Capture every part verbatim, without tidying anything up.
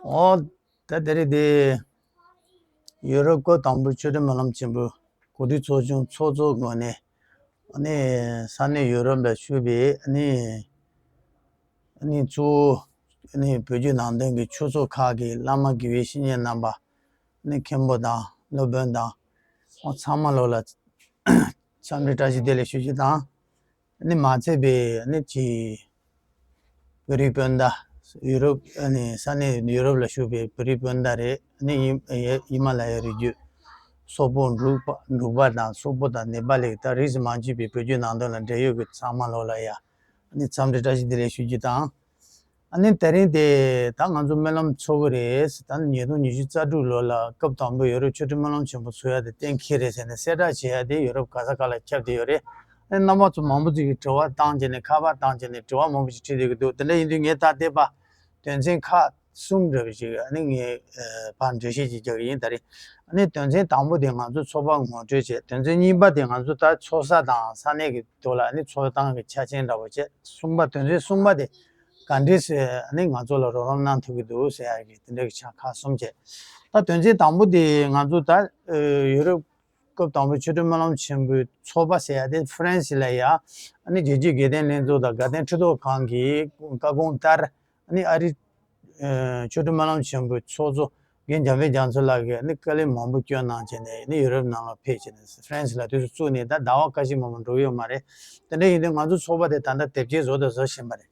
ཨོ། ད་དེ་རིང་དེ་ཡུ་རོབ་སྐབས་དང་པོའི་ཆོས་ཁྲིམས་སྨོན་ལམ་ཆེན་པོའི་གོ་སྒྲིག་ཚོགས་ཆུང་ཚོགས་གཙོ་ངོས་ནས་ཨ་ནི་ས་གནས་ཡུ་རོབ་ལ་བཞུགས་པའི་ཨ་ནི་ཨ་ནི་གཙོ་བོ་ཨ་ནི་བོད་བརྒྱུད་ནང་བསྟན་གྱི་ཆོས་ཚོགས་ཁག་གི་བླ་མ་དགེ་བའི་བཤེས་གཉེན་རྣམ་པ། ཨ་ནི་མཁན་པོ་དང་སློབ་དཔོན་དང་ཚང་མ་ལོ་ལ་འཚམས་འདྲི་བཀྲ་ཤིས་བདེ་ལེགས་ཞུ་རྒྱུ་དང་། ཨ་ནི་མ་ཚད་པའི་ཨ་ནི་ཅིག་བོད་རིགས་སྤུན་ཟླ། ཡུ་རོབ་ཨ་ནི་ས་གནས་ཡུ་རོབ་ལ་བཞུགས་པའི་བོད་རིགས་སྤུན་ཟླ་རེད། ཨ་ནི་ཧི་ཧི་མ་ལ་ཡའི་རི་རྒྱུད་སོག་པོ་འབྲུག་པ་འབྲུག་པ་དང་སོག་པོ་དང་ནེ་པ་ལི་ད་རིས་མ་འཇིག་པའི་བོད་བརྒྱུད་ནང་བསྟན་ལ་འབྲེལ་ཡོད་ཀྱི་ཚང་མ་ལོ་ལ་ཡ་ཨ་ནི་འཚམས་འདྲི་བཀྲ་ཤིས་བདེ་ལེགས་ཞུ་རྒྱུ་དང་། ཨ་ནི་དེ་རིང་དེ་ད་ང་ཚོ་སྨོན་ལམ་ཚོགས་ཀྱི་རེད། ད་ཉིས་སྟོང་ཉི་ཤུ་རྩ་དྲུག་ལོ་ལ་སྐབས་དང་པོ་ཡོ་རོབ་ཆོས་ཁྲིམས་སྨོན་ལམ་ཆེན་པོ་ཚོགས་ཡ་དེ་གཏན་འཁེལ་རེད་ཟེར་ནས་གསལ་བསྒྲགས་བྱེད་ཡ་དེ་ཡོ་རོབ་ག་ས་ག་ལ་ཁྱབ་བསྡད་ཡོད་རེད། ཨ་ནི་རྣམ་པ་ཚོ་མང་པོ་ཅིག་གིས་དྲི་བ་བཏང་བྱས་ནས་ཁ་པར་བཏང་བྱས་ནས་དྲི་བ་མང་པོ་ཞིག་དྲིས་བསྡད་ཀྱི་འདུག་དེ་འདྲ་ཡིན་དུས་ངས་ད་ལྟའི་བར་དོན་ཚན་ཁག་གསུམ་འདྲ་བ་ཞིག་ཨ་ནི་ངས་ཕར་འགྲེལ་བཤད་ཅིག་རྒྱག་གི་ཡིན་ད་རེས། ཨ་ནི་དོན་ཚན་དང་པོ་དེ་ང་ཚོ་ཚོགས་པ་ངོ་སྤྲོད་བྱས། དོན་ཚན་གཉིས་པ་དེ་ང་ཚོ་ད་ཚོགས་ས་དང་ས་གནས་ཀྱི་ཐོག་ལ་ཨ་ནི་ཚོགས་སྟངས་ཀྱི་ཆ་རྐྱེན་འདྲ་བོ་བྱས། གསུམ་པ་དོན་ཚན་གསུམ་པ་དེ་ག་འདྲས་སེ་ཨ་ནི་ང་ཚོ་ལ་རོགས་རམ་གནང་ཐུབ་ཀྱི་འདུག་ཟེར་ཡ་གི་དེ་འདྲ་གི་ཆ་ཁག་གསུམ་བྱས། ད་དོན་ཚན་དང་པོ་དེ་ང་ཚོ་ད་ཡུ་རོབ་སྐབས་དང་པོའི་ཆོས་ཁྲིམས་སྨོན་ལམ་ཆེན་པོའི་ཚོགས་པ་ཟེར་ཡ་དེ་ཧྥ་རན་སི་ལ་ཡ་ཨ་ནི་རྒྱལ་སྤྱིའི་དགེ་ལྡན་ལྷན་ཚོགས་དང་དགའ་ལྡན་ཁྲི་ཐོག་ཁང་གི་བཀའ་དགོངས་ལྟར་ཨ་ནི་ཨ་རི་ཆོས་ཁྲིམས་སྨོན་ལམ་ཆེན་པོའི་ཚོགས་གཙོ་རྒན་འཇམ་དཔལ་རྒྱ་མཚོ་ལགས་ཀྱིས་ནི་དཀའ་ལས་མང་པོ་བསྐྱོན་གནང་བྱས་ནས་ནི་ཡུ་རོབ་ནང་ལ་ཕེབས་བྱས་ནས་ཧྥ་རན་སི་ལ་དུས་སུ་བཙུགས་ནས་ད་ཟླ་བ་ཁ་ཤས་མང་པོ་འགྲོ་གི་ཡོད་མ་རེད། དེ་འདྲ་ཡིན་དུས་ང་ཚོ་ཚོགས་པ་དེ་ད་ལྟ་དེབ་སྐྱེལ་བཟོ་དང་བཟོ་བཞིན་པ་རེད།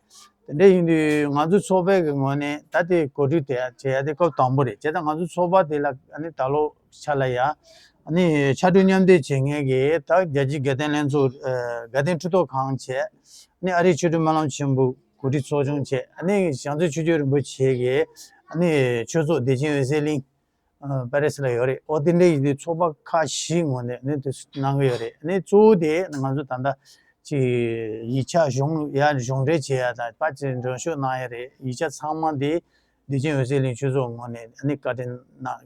དེ་འདྲ་ཡིན་དུས་ང་ཚོ་ཚོགས་པའི་གི་ངོས་ནས་ད་དེ་གོ་སྒྲིག་དེ་བྱེད་ཡ་དེ་སྐབས་དང་པོ་རེད། བྱས་ཙང་ང་ཚོ་ཚོགས་པ་དེ་ལ་ནི་ད་ལོ་ཆ་ལ་ཡ་ནི་ཕྱག་སྦྲེལ་མཉམ་འདེགས་བྱེད་མཁན་གི་ད་རྒྱལ་སྤྱིའི་དགའ་ལྡན་ལྷན་ཚོགས་དགའ་ལྡན་ཁྲི་ཐོག་ཁང་བྱས། ནི་ཨ་རིའི་ཆོས་ཁྲིམས་སྨོན་ལམ་ཆེན་པོ་གོ་སྒྲིག་ཚོགས་ཆུང་བྱས། ཨ་ནི་ཞང་ཚོ་ཆོས་རྒྱལ་རིན་པོ་ཆེ་གིས་ཨ་ནི་ཆོས་ཚོགས་བདེ་ཆེན་འོད་གསལ་གླིང་ཨ་པེ་རི་སི་ལ་ཡོད་རེད། ཨོ་དེ་འདྲ་ཡིན་དུས་ཚོགས་པ་ཁག་བཞིའི་ངོས་ནས་ནི་དུ་གནང་གི་ཡོད་རེད། ཨ་ནི་གཙོ་བོ་དེ་ང་ཚོ་ད་ལྟ་ཅིག་ཡིག་ཆ་གཞུང་ཡར་གཞུང་འབྲེལ་བྱེད་ཡ་དང་ཕར་ཅིག་མགྲོན་ཤོག་གནང་ཡ་རེད། ཡིག་ཆ་ཚང་མ་དེ་བདེ་ཆེན་འོད་གསལ་གླིང་ཆོས་ཚོགས་ངོས་ནས་ཨ་ནི་བཀའ་དྲིན་གནང་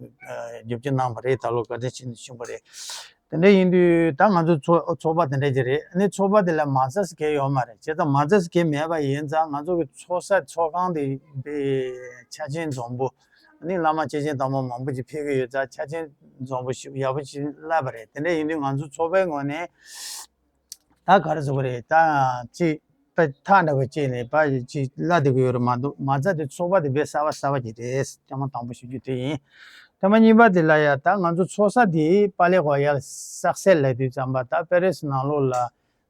རྒྱབ་སྐྱོར་གནང་བ་རེད། ད་ལོ་བཀའ་དྲིན་ཆེན་ཆེན་པོ་རེད། དེ་འདྲ་ཡིན་དུས་ད་ང་ཚོ་ཚོགས་ཚོགས་པ་དེ་འདྲ་ཅིག་རེད། ཨ་ནི་ཚོགས་པ་དེ་ལ་མ་རྩ་ཟེར་མཁན་ཡོད་མ་རེད། བྱས་ཙང་མ་རྩ་ཟེར་མཁན་མེད་པ་ཡིན་ཙང་ང་ཚོ་གི་ཚོགས་ས་ཚོགས་ཁང་དེ་དེ་ཆ་ཆེན་འཛོམས་པོ། ཨ་ནི་བླ་མ་སྐྱེས་ཆེན་དམ་པ་མང་པོ་ཅིག་ཕེབས་ཀྱི་ཡོད་ཙང་ཆ་ཆེན་འཛོམས་པོ་ཞིག་ཡག་པོ་ཅིག་བསླབས་པ་རེད། དེ་འདྲ་ཡིན་དུས་ང་ཚོ་ཚོགས་པའི་ངོས་ནས་ད་ག་རེ་ཟེར་དགོས་རེད། ད་ཅིག་པ་ཐག་འདྲ་བོ་བཅད་ནས་པ་ཅིག་བླ་དེ་གི་ཡོད་རེད་མ་གཏོགས་མ་རྩ་དེ་ཚོགས་པ་དེ་དཔེ་གསར་པ་གསར་པ་ཅིག་རེད། ཐེངས་མ་དང་པོ་ཞུ་རྒྱུ་དེ་ཡིན། ཐེངས་མ་གཉིས་པ་དེ་ལ་ཡ་ད་ང་ཚོ་ཚོགས་ས་དེ་པཱ་ལེ་ཧོ་ཡལ་སག་སེལ་ལབ་དུས་ཙམ་པ་ད་པེ་རི་སི་ནང་ལོགས་ལ་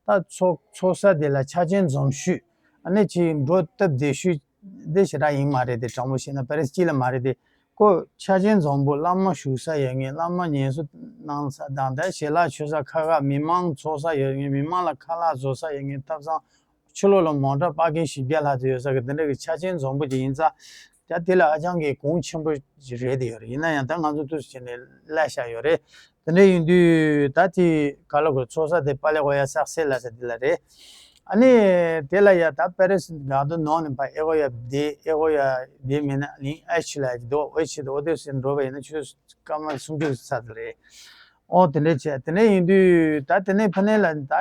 ད་ཚོགས་ཚོགས་ས་དེ་ལ་ཆ་རྐྱེན་འཛོམས་ཤོས་ཨ་ནི་ཅིག་འགྲོ་སྟབས་བདེ་ཤོས་དེ་ཞེ་དྲག་ཡིན་མ་རེད། དེ་དྲང་པོ་བཤད་ན་པེ་རི་སི་སྤྱི་ལ་མ་རེད་དེ། ཁོ་ཆ་རྐྱེན་འཛོམས་པོ་བླ་མ་བཞུགས་ས་ཡོད་མཁན། བླ་མ་ཉམས་གསོ་གནང་ས་དང་ད་ཞལ་ལག་མཆོད་ས་ཁག་ཁག་མི་མང་ཚོགས་ས་ཡོད་མཁན། མི་མང་ལ་ཁ་ལག་བཟོ་ས་ཡོད་མཁན། ཐབ་ཚང་ཕྱི་ལོགས་ལ་མོ་ཊ་པར་ཀིང་བཞི་བརྒྱ་ལྷག་ཙམ་ཡོད་ས་གི་དེ་འདྲ་གི་ཆ་རྐྱེན་འཛོམས་པོ་ཅིག་ཡིན་ཙང་ད་དེ་ལ་ཧ་ཅང་གི་གོང་ཆེན་པོ་ཅིག་རེད་དེ་ཡོད་རེད། ཡིན་ན་ཡང་ད་ང་ཚོ་འདུག་སེ་བྱས་ནས་གླ་བཞག་ཡོད་རེད། དེ་འདྲ་ཡིན་དུས་ད་དེ་ག་ལ་གོ་ཚོགས་ས་དེ་པཱ་ལེ་ཧོ་ཡལ་སག་སེལ་ལབ་ས་དེ་ལ་རེད། ཨ་ནི་དེ་ལ་ཡ་ད་པེ་རི་སི་ག་དུ་ནང་ནས་ཕར་ཨེ་ཧོ་ཡལ་བསྡད། ཨེ་ཧོ་ཡལ་བསྡད་མིན་ན་ལིང་ཨེ་ཆི་ལ་ཡ་འདུག་ཨེ་ཆི་འདུག་ཨོ་དེ་སེ་འགྲོ་བ་ཡིན་ན་ཆུ་སྐར་མ་སུམ་ཅུ་ཚར་དེ་རེད། ཨོ་དེ་འདྲ་བྱས་དེ་འདྲ་ཡིན་དུས་ད་དེ་ནས་ཕ་ནས་ལ་ད་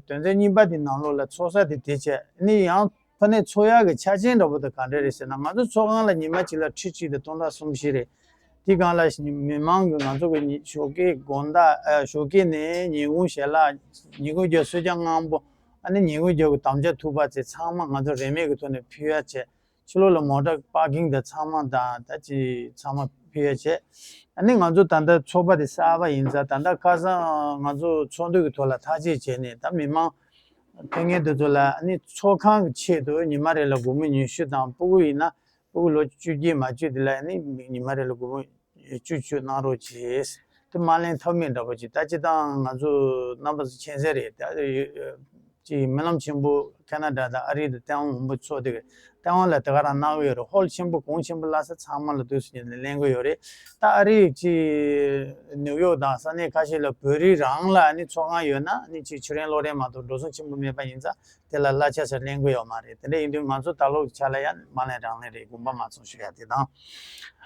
དོན་ཚན་གཉིས་པ་དེ་ནང་ལོགས་ལ་ཚོགས་ས་དེ་དེ་བྱས་ཨ་ནི་ཡང་ཕ་ནས་ཚོགས་ཡག་གི་ཆ་རྐྱེན་འདྲ་པོ་དེ་ག་འདྲ་རེད་ཟེར་ན་ང་ཚོ་ཚོགས་ཁང་ལ་ཉི་མ་གཅིག་ལ་ཁྲི་གཅིག་དང་སྟོང་ཕྲག་གསུམ་བཞི་རེད། དེ་སྒང་ལ་མི་མང་གི་ང་ཚོ་གི་ཉི་ཞོགས་ཀའི་དགོང་དག་ཨ་ཞོགས་ཀའི་ནས་ཉིན་གུང་ཞལ་ལག་ཉིན་གུང་རྒྱབ་གསོལ་ཇ་མངམ་པོ་ཨ་ནི་ཉིན་གུང་རྒྱབ་ཀྱི་དམ་བཅའ་ཐུག་པ་ཚེ་ཚང་མ་ང་ཚོ་རིན་མེད་ཀྱི་ཐོག་ནས་ཕུལ་ཡ་བྱས། ཕྱི་ལོགས་ལ་མོ་ཊ་པར་ཀིང་དང་ཚང་མ་དང་ད་ཅི་ཚང་མ་ཕུལ་ཡ་བྱས། ཨ་ནི་ང་ཚོ་ད་ལྟ་ཚོགས་པ་དེ་གསར་པ་ཡིན་ཙང་ད་ལྟ་ཁ་སང་ང་ཚོ་ཚོགས་འདུ་གི་ཐོག་ལ་ཐག་གཅོད་བྱས་ནས་ད་མི་མང་ཕེབས་མཁན་དེ་ཚོ་ལ་ཨ་ནི་ཚོགས་ཁང་གི་ཆེད་དུ་ཉི་མ་རེ་ལ་སྒོར་མོ་ཉི་ཤུ་དང་ཕྲུ་གུ་ཡིན་ན་ཕྲུ་གུ་ལོ་བཅུ་བརྒྱད་མ་བཅུ་དེ་ལ་ཨ་ནི་ཉི་མ་རེ་ལ་སྒོར་མོ་བཅུ་བཅུ་གནང་རོགས་གྱིས། དེ་མ་ལེན་ཐབས་མེད་འདྲ་པོ་ཅིག་ད་སྤྱིར་བཏང་ང་ཚོ་རྣམ་པ་ཚོ་མཁྱེན་གསལ་རེད། ད་ཅིག་སྨོན་ལམ་ཆེན་པོ་ཁ་ན་ཌ་དང་ཨ་རི་དང་ཐའེ་ཝན་མང་པོ་ཚོགས་དེ་ཐའེ་ཝན་ལ་དེ་ག་རང་གནང་གི་ཡོད་རེད། ཧོལ་ཆེན་པོ་གོང་ཆེན་པོ་སླ་ས་ཚང་མ་ལ་དུས་སུ་ཉིན་ལ་ལེན་གི་ཡོད་རེད། ད་ཨ་རི་ཅིག་ནིའུ་ཡོག་དང་ས་གནས་ཁ་ཤས་ལ་བོད་རིགས་རང་ལ་ཨ་ནི་ཚོགས་ཁང་ཡོད་ན་ཨ་ནི་ཅིག་ཆུ་རན་གློག་རན་མ་གཏོགས་འགྲོ་སོང་ཆེན་པོ་མེད་པ་ཡིན་ཙང་དེ་ལ་གླ་ཆ་ཟེར་ལེན་གི་ཡོད་མ་རེད། དེ་འདྲ་ཡིན་དུས་ང་ཚོ་ད་ལོ་གི་ཆ་ལ་ཡང་མ་ལེན་རང་ལེན་རེད། དགོངས་པ་མ་ཚོམས་ཞུ་ཡ་དེ་དང་།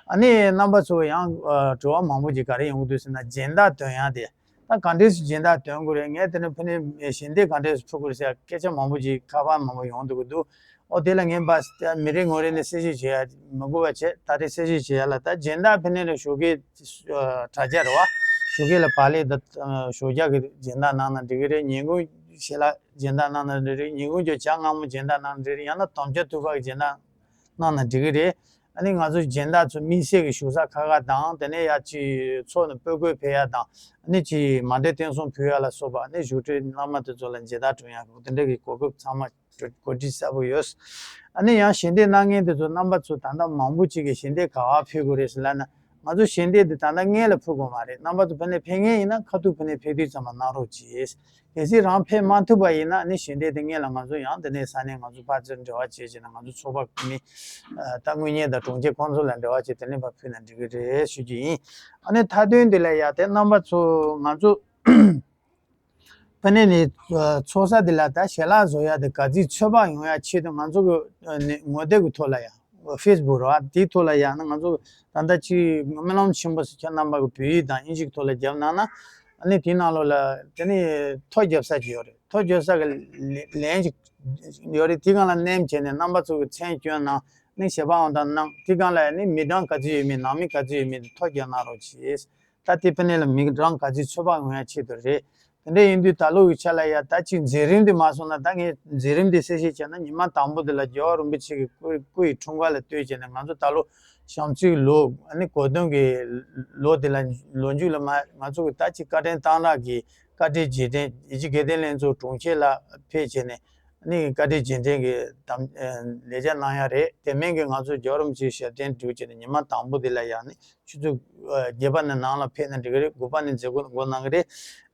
ཨ་ནི་རྣམ་པ་ཚོ་ཡང་ཨ་དྲི་བ་མང་པོ་ཅིག་ག་རེ་ཡོང་གི་འདུག་ཟེར་ན་སྦྱིན་བདག་འདོན་ཡ་དེ། ད་ག་འདྲས་སུ་སྦྱིན་བདག་འདོན་དགོས་རེད། ངས་དེ་ནས་ཕ་ནས་ཞལ་འདེབས་ག་འདྲས་སུ་ཕུལ་དགོས་རེད་ཟེར་སྐད་ཆ་མང་པོ་ཅིག་ཁ་པར་མང་པོ་ཡོང་འདུག་གི་འདུག་ཨོ་དེ་ལ་ངས་འབའ་མི་རེ་ངོ་རེ་ནས་གསལ་བཤད་བྱེད་ཡ་མི་དགོས་པ་བྱས། ད་རེས་གསལ་བཤད་བྱེད་ཡ་ལ་ད་སྦྱིན་བདག་ཕ་ནས་ལ་ཞོགས་ཀས་དྲ་རྒྱ་རེད་བ། ཞོགས་ཀས་ལ་བག་ལེབ་དང་ཞོགས་ཇ་གི་སྦྱིན་བདག་གནང་ན་འགྲིག་གི་རེད། ཉིན་གུང་ཞལ་ལག་སྦྱིན་བདག་གནང་ན་འགྲིག་རེད། ཉིན་གུང་ཇ་མངར་མོ་སྦྱིན་བདག་གནང་འགྲིག་རེད། ཡང་ན་དམ་བཅའ་ཐུག་པ་གི་སྦྱིན་བདག་གནང་ན་འགྲིག་གི་རེད། ཨ་ནི་ང་ཚོ་སྦྱིན་བདག་ཚོ་དམིགས་བསལ་གྱི་བཞུགས་ས་ཁག་ཁག་དང་དེ་ནས་ཡ་ཅིག་ཚོགས་ནས་སྤོ་སྐོས་ཕེབས་ཡ་དང་ཨ་ནི་ཅིག་མ་འདྲེས་བསྟན་སྲུང་ཕུལ་ཡ་ལ་སོགས་པ་ཨ་ནི་བཞུགས་གྲལ་བླ་མ་དེ་ཚོ་ལ་མཇལ་དར་སྒྲོན་ཡ་དེ་འདྲ་གི་གོ་སྐབས་ཚང་མ་གྲོས་གོ་སྒྲིག་གསལ་པོ་ཡོད། ཨ་ནི་ཡང་ཞལ་འདེབས་གནང་མཁན་དེ་ཚོ་རྣམ་པ་ཚོ་ད་ལྟ་མང་པོ་ཅིག་གིས་ཞལ་འདེབས་ག་པར་ཕུལ་དགོས་རེད་ཟེར་ལབ་ན། ང་ཚོ་ཞལ་འདེབས་དེ་ད་ལྟ་སྔོན་ལ་ཕུལ་དགོས་མ་རེད། རྣམ་པ་ཚོ་ཕ་ནས་ཕེབས་མཁན་ཡིན་ན་ཁ་ཐུག་ཕ་ནས་ཕེབས་དུས་ཙམ་པ་གནང་རོགས་གྱིས། གལ་སྲིད་རང་ཕེབས་མ་ཐུབ་པ་ཡིན་ན་ནི་ཞལ་འདེབས་དེ་སྔོན་ལ་ང་ཚོ་ཡང་དེ་ནས་ས་གནས་ང་ཚོ་ཕར་ཚུར་འབྲེལ་བ་བྱས་བྱས་ན་ང་ཚོ་ཚོགས་པ་མི་ད་དངུལ་གཉེར་དང་གྲོང་ཁྱེར་ཁོང་ཚོ་ལ་འབྲེལ་བ་བྱས་དེ་ནས་ཕར་ཕུལ་ན་འགྲིག་གི་རེད་ཞུ་རྒྱུ་ཡིན། ཨ་ནི་མཐའ་དོན་དེ་ལ་ཡ་དེ་རྣམ་པ་ཚོ་ང་ཚོ་ཕ་ནས་ནི་ཚོགས་ས་དེ་ལ་ད་ཞལ་ལག་བཟོ་ཡ་དེ་ག་ཚོད་ཚོད་དཔག་ཡོང་ཡ་ཆེད་དུ་ང་ཚོ་གི་ངོ་དེབ་ཀྱི་ཐོག་ལ་ཡ། ཧྥེ་སི་བུག་རེད་བ། དེའི་ཐོག་ལ་ཡང་ན་ང་ཚོ་ད་ལྟ་ཅིག་སྨོན་ལམ་ཆེན་པོ་ཟེར་ཁྱེད་རྣམ་པ་གི་བོད་ཡིག་དང་དབྱིན་ཇིའི་ཐོག་ལ་བརྒྱབ་གནང་ན་ཨ་ནི་དེའི་ནང་ལོགས་ལ་དེ་ནི་ཐོ་རྒྱབ་ས་ཅིག་ཡོད་རེད། ཐོ་རྒྱབ་ས་གི་ལན་ཅིག་ཡོད་རེད། དེའི་སྒང་ལ་མནན་བྱས་ནས་རྣམ་པ་ཚོ་གི་མཚན་བསྐྱོན་གནང་ནི་ཞལ་པར་འོང་དང་གནང་། དེའི་སྒང་ལ་ནི་མི་གྲངས་ག་ཚོད་ཡོད་མེད་ནང་མི་ག་ཚོད་ཡོད་མེད་དེ་ཐོ་རྒྱབ་གནང་རོགས་གྱིས། ད་དེ་ཕ་ནས་ལ་མི་གྲངས་ག་ཚོད་ཚོད་དཔག་ཡོང་ཡ་ཆེད་དུ་རེད། དེ་འདྲ་ཡིན་དུས་ད་ལོ་གི་ཆ་ལ་ཡ་ད་ཅིག་མཛད་རིམ་དེ་མ་སོང་ན་ད་ངས་མཛད་རིམ་དེ་གསལ་བཤད་བྱས་ན་ཉི་མ་དང་པོ་དེ་ལ་རྒྱལ་བ་རིན་པོ་ཆེ་གི་སྐུ་སྐུ་ཡི་འཁྲུངས་སྐར་ལ་ལྟོས་བྱས་ནས་ང་ཚོ་ད་ལོ་བྱམས་བརྩེའི་ལོ་ཨ་ནི་གོ་སྟོན་གྱི་ལོ་དེ་ལ་ལོ་མཇུག་ལ་མ་ང་ཚོ་གི་ད་ཅིག་བཀའ་དྲིན་གཏང་རག་གི་བཀའ་དྲིན་རྗེས་དྲན་ཡིད་ཆེས་དགེ་ལྡན་ལྷན་ཚོགས་དྲུང་ཆེ་ལ་ཕེབས་བྱས་ནས་ཨ་ནི་བཀའ་དྲིན་རྗེས་དྲན་གྱི་དམ་ལས་བྱ་གནང་ཡ་རེད། དེ་མིན་གྱི་ང་ཚོ་རྒྱལ་བ་རིན་པོ་ཆེའི་ཞབས་བརྟན་སྒྲུབ་བྱས་ནས་ཉི་མ་དང་པོ་དེ་ལ་ཡང་ནི། ཆུ་ཚོད་བརྒྱད་པ་ནས་ནང་ལ་ཕེབས་ན་འགྲིག་གི་རེད། དགུ་པ་ནས་མཛད་སྒོ་འགོ་གནང་གི་རེད།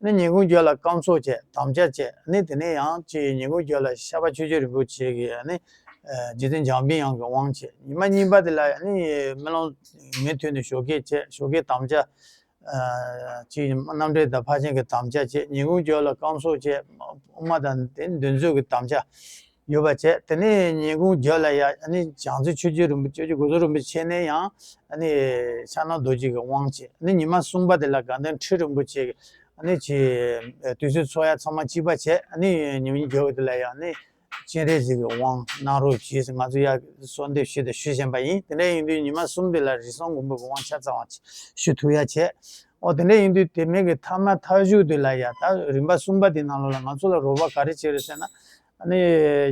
ནི་ཉིན་གུང་རྒྱབ་ལ་སྐར་ཚོགས་བྱས་དམ་བཅའ་བྱས་ནི་དེ་ནས་ཡང་ཅིག་ཉིན་གུང་རྒྱབ་ལ་ཤར་པ་ཆོས་རྗེ་རིན་པོ་ཆེ་གི་ནི་རྗེ་བཙུན་འཇམ་དཔལ་དབྱངས་ཀྱི་དབང་བྱས། ཉི་མ་གཉིས་པ་དེ་ལ་ནི་སྨོན་ལམ་མུ་མཐུད་ནས་ཞོགས་ཀས་བྱས། ཞོགས་ཀས་དམ་བཅའ་ཅིག་རྣམ་འདྲེན་དང་ཕར་ཕྱིན་གྱི་དམ་བཅའ་བྱས། ཉིན་གུང་རྒྱབ་ལ་སྐར་ཚོགས་བྱས། དབུ་མ་དང་དེ་འདུ་འཛོམས་ཀྱི་དམ་བཅའ། ཡོད་པ་བྱས། དེ་ནས་ཉིན་གུང་རྒྱབ་ལ་ཡ་ཨ་ནི་བྱང་རྩེ་ཆོས་རྗེ་རིན་པོ་ཆེ་ཆོས་རྗེ་གོ་ས་རིན་པོ་ཆེ་ནས་ཡང་ཨ་ནི་ཕྱག་ན་རྡོ་རྗེ་གི་དབང་བྱས། ཨ་ནི་ཉི་མ་གསུམ་པ་དེ་ལ་དགའ་ལྡན་ཁྲི་རིན་པོ་ཆེ་གི་ཨ་ནི་ཆེ་དུས་ཚོད་འཚོགས་ཡ་ཚང་མ་གཅིག་པ་བྱས། ཨ་ནི་ཉི་མ་རྒྱབ་དེ་ལ་ཡ་ཨ་ནི་སྤྱན་རས་གཟིགས་ཀྱི་དབང་གནང་རོགས་གྱིས་ང་ཚོ་ཡ་གསོལ་འདེབས་ཞུས་དང་ཞུ་བཞིན་པ་ཡིན། དེ་འདྲ་ཡིན་དུས་ཉི་མ་གསུམ་དེ་ལ་རི་བསང་མགོན་པོ་གི་དབང་ཆ་ཚང་བ་ཞུ་ཐུབ་ཡ་བྱས། ཨོ་དེ་འདྲ་ཡིན་དུས་དེ་མིན་གྱི་ཐ་མ་མཐའ་མཇུག་དེ་ལ་ཡ་ད་རིམ་པ་གསུམ་པ་དེ་ནང་ལོགས་ལ་ང་ཚོ་ལ་རོགས་པ་ག་རེ་བྱས་རེད་ཟེར་ན། ཨ་ནི་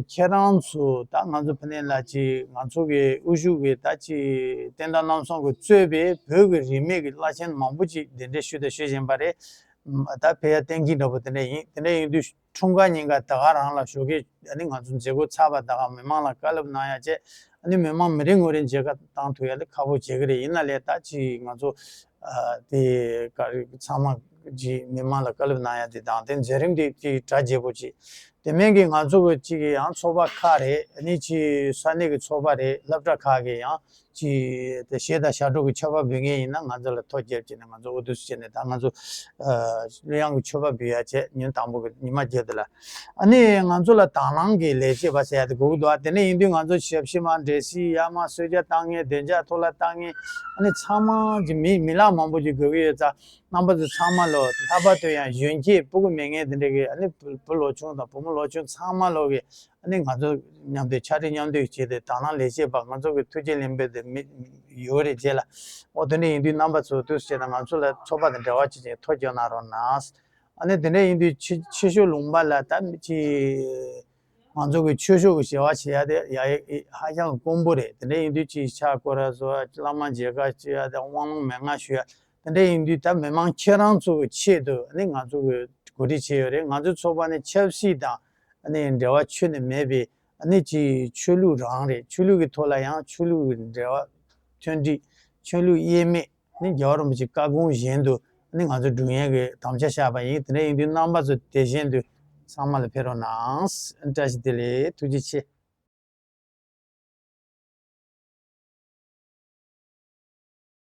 ཁྱེད་རང་ཚོ་ད་ང་ཚོ་ཕ་ནས་ལ་ཅིག་ང་ཚོ་གི་དབུ་བཞུགས་ཀྱི་ད་ཅིག་བསྟན་དར་རྣམ་གསུམ་གྱིས་གཙོས་པའི་བོད་ཀྱི་རིས་མེད་ཀྱི་བླ་ཆེན་མང་པོ་ཅིག་གདན་འདྲེན་ཞུས་དང་ཞུ་བཞིན་པ་རེད། ད་ཕེབས་ཡ་གཏན་འཁེལ་འདྲ་པོ་དེ་འདྲ་ཡིན། དེ་འདྲ་ཡིན་དུས་འཁྲུངས་སྐར་ཉིན་ཀ་ད་ག་རང་ལ་ཞོགས་ཀས་ཨ་ནི་ང་ཚོ་མཛད་སྒོ་ཚར་བ་ད་ག་མི་མང་ལ་བཀའ་སློབ་གནང་ཡ་བྱས། ཨ་ནི་མི་མང་མི་རེ་ངོ་རེ་མཇལ་ཁ་བཏང་ཐུབ་ཡ་དེ་ཁག་པོ་བྱེད་ཀྱི་རེད། ཡིན་ན་ལས་ད་ཅིག་ང་ཚོ་ཨ་དེ་ག་རེ་ཚང་མ་ཅིག་མི་མང་ལ་བཀའ་སློབ་གནང་ཡ་དེ་དང་དེ་མཛད་རིམ་དེ་ཅིག་གྲ་རྒྱས་པོ་ཅིག་དེ་མིན་གྱི་ང་ཚོ་གི་ཅིག་ཡང་ཚོགས་པ་ཁག་རེད། ཨ་ནི་ཅིག་ས་གནས་ཀྱི་ཚོགས་པ་རེད། སློབ་གྲྭ་ཁག་གི་ཡང་ཅིག་དེ་གཞས་དང་ཞབས་བྲོ་གི་མཆོད་པ་འབུལ་མཁན་ཡིན་ན་ང་ཚོ་ལ་ཐོ་བརྒྱབ་བྱས་ནས་ང་ཚོ་འོས་བསྡུ་བྱས་ནས་ད་ང་ཚོ་ཨ་གླུ་དབྱངས་ཀྱི་མཆོད་པ་འབུལ་ཡ་བྱས། ཉིན་དང་པོ་གི་ཉི་མ་བརྒྱད་དེ་ལ་ཨ་ནི་ང་ཚོ་ལ་དང་བླངས་ཀྱི་ལས་བྱེད་པ་ཟེར་ཡ་དེ་དགོས་ཀྱི་འདུག་ཨ་དེ་ནས་ཡིན་དུས་ང་ཚོ་ཞབས་ཕྱི་མ་འབྲས་སིལ་གཡར་མ་གསོལ་ཇ་བཏང་མཁན་བདེ་འཇགས་ཐོག་ལ་བཏང་མཁན་ཨ་ནི་ཚང་མ་གྱི་མི་མི་ལག་མང་པོ་ཅིག་དགོས་ཀྱི་ཡོད་ཙང་རྣམ་པ་ཚོ་ཚང་མ་ལོ་ལྷག་པར་དུ་ཡང་གཞོན་སྐྱེས་སྤུ་གུ་མེད་མཁན་དེ་འདྲ་གི་ཨ་ནི་བུ་བུ་ལོ་ཆུང་དང་བུ་མོ་ལོ་ཆུང་ཚང་མ་ལོ་གི་ཨ་ནི་ང་ཚོ་མཉམ་དུ་ཕྱག་བྲིས་མཉམ་འདེགས་བྱས་ཏེ་དང་བླངས་ལས་བྱེད་པ་ང་ཚོ་གི་ཐུགས་རྗེ་ལེན་པའི་དེ་མི་ཡོད་རེད་རྗེས་ལ། ཨོ་དེ་འདྲ་ཡིན་དུས་རྣམ་པ་ཚོ་འདུག་སེ་བྱས་ན་ང་ཚོ་ལ་ཚོགས་པ་དང་འབྲེལ་བ་བྱེད་ཅིང་ཐོ་རྒྱག་གནང་རོགས་གནང་། ཨ་ནི་དེ་འདྲ་ཡིན་དུས་ཕྱི་ཕྱི་ཕྱོགས་ལུང་པ་ལ་ད་ཅི་ང་ཚོ་གི་ཆོས་ཕྱོགས་ཀྱི་བྱ་བ་བྱེད་ཡ་དེ་ཡ་ཧ་ཅང་དཀོན་པོ་རེད། དེ་འདྲ་ཡིན་དུས་ཅི་ཕྱག་སྐོར་ར་བཟོ་བ་བླ་མ་མཇལ་ཁ་བྱེད་ཡ་དང་དབང་ལུང་མན་ངག་ཞུ་ཡ་དེ་འདྲ་ཡིན་དུས་ད་མི་མང་ཁྱེད་རང་ཚོ་གི་ཆེད་དུ་ཨ་ནི་ང་ཚོ་གི་གོ་སྒྲིག་བྱས་ཡོད་རེད། ང་ཚོའི་ཚོགས་པ་ནི་ཆབ་སྲིད་དང་ཨ་ནི་འབྲེལ་བ་ཆོད་ནས་མེད་པའི་ཨ་ནི་ཅི་ཆོས་ལུགས་རང་རེད། ཆོས་ལུགས་ཀྱི་ཐོག་ལ་ཡང་ཆོས་ལུགས་ཀྱི་འབྲེལ་བ་མཐུན་སྒྲིལ་ཆོས་ལུགས་དབྱེར་མེད་ནི་རྒྱལ་བ་རིན་པོ་ཆེའི་བཀའ་དགོངས་བཞིན་དུ་ནི་ང་ཚོ་སྒྲུབ་ཡས་ཀྱི་དམ་བཅའ་བཞག་པ་ཡིན། དེ་འདྲ་ཡིན་དུས་རྣམ་པ་ཚོ་དེ་བཞིན་དུ་ཚང་མ་ལ་ཕེབས་རོགས་གནང་། བཀྲ་ཤིས་བདེ་ལེགས། ཐུགས་རྗེ་ཆེ།